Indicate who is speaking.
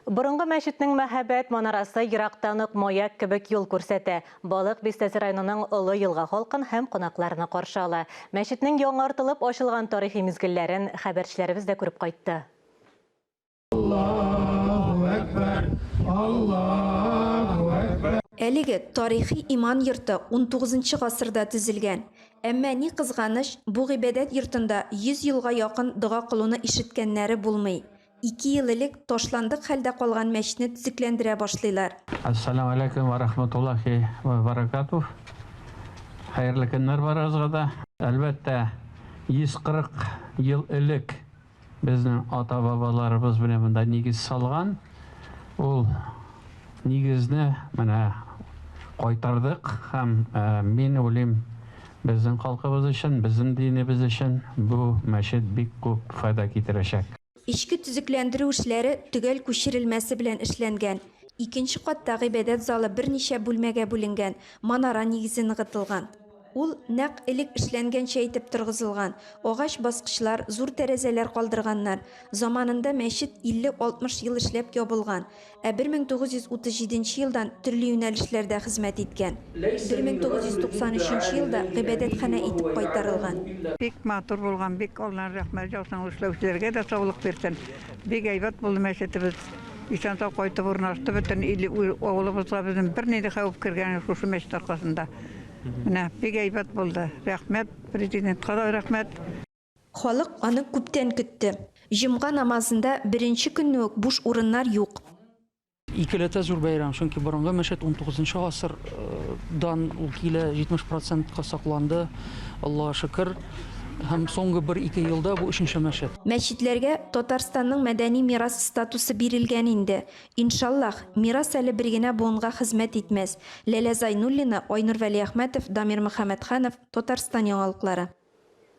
Speaker 1: Борынгы мәчетнең мәһабәт манарасы ерактан ук маяк кебек юл күрсәтә. Балык Бистәсе районының Олы Елга халкын һәм кунакларны каршы ала. Мәчетнең яңартылып ачылган тарихи мизгелләрен хәбәрчеләребез дә күреп кайтты.
Speaker 2: Әлеге тарихи иман йорты унтугызынчы гасырда төзелгән. Әмма, ни кызганыч, бу гыйбадәт йортында 100 елга якын дога кылуны ишеткәннәре булмый. Ике ел элек ташландык хәлдә калган мәчетне төзекләндерә башлыйлар.
Speaker 3: Әссәламү аләйкүм вә рахматуллахи вә бәрәкәтүһ. Хәерле көннәр барыгызга да. Әлбәттә, 140 ел элек безнең ата-бабаларыбыз менә монда нигез салган. Ул нигезне менә кайтардык һәм мин уйлыйм, безнең халкыбыз өчен, безнең динебез өчен бу мәчет бик күп файда китерәчәк.
Speaker 2: Эчке төзекләндерү эшләре төгәл күчерелмәсе белән эшләнгән. Икенче катта гыйбадәт залы берничә бүлмәгә бүленгән, манара нигезе ныгытылган. Ул нәкъ элек эшләнгәнчә итеп торгызылган. Агач баскычлар, зур тәрәзәләр калдырганнар. Заманында мәчет 50-60 ел эшләп ябылган. Ә 1937 нче елдан төрле юнәлешләрдә хезмәт иткән. 1993 елда гыйбадәтханә итеп кайтарылган.
Speaker 4: Бик матур булган, бик Алланың рәхмәте яусын, ул эшләүчеләргә дә саулык бирсен. Бик әйбәт булды мәчетебез. Исән-сау кайтып урнашты бөтен ил, авылыбызга безнең бернинди хәвеф кергәне юк шушы мәчет аркасында. Менә бик әйбәт булды. Рәхмәт, президентка да рәхмәт.
Speaker 2: Халык аны күптән көтте. Җомга намазында беренче көнне үк буш урыннар юк.
Speaker 5: Икеләтә зур бәйрәм, чөнки борынгы мәчет унтугызынчы гасыр дан ул килә, 70 процентка сакланды, Аллага шөкер. Һәм соңгы бер-ике елда бу өченче мәчет.
Speaker 2: Мәчетләргә Татарстанның мәдәни мирас статусы бирелгән инде. Иншаллаһ, мирас әле бер генә буынга хезмәт итмәс. Ләлә Зайнуллина, Айнур Вәлиәхмәтов, Дамир Мөхәммәтханов, Татарстан яңалыклары.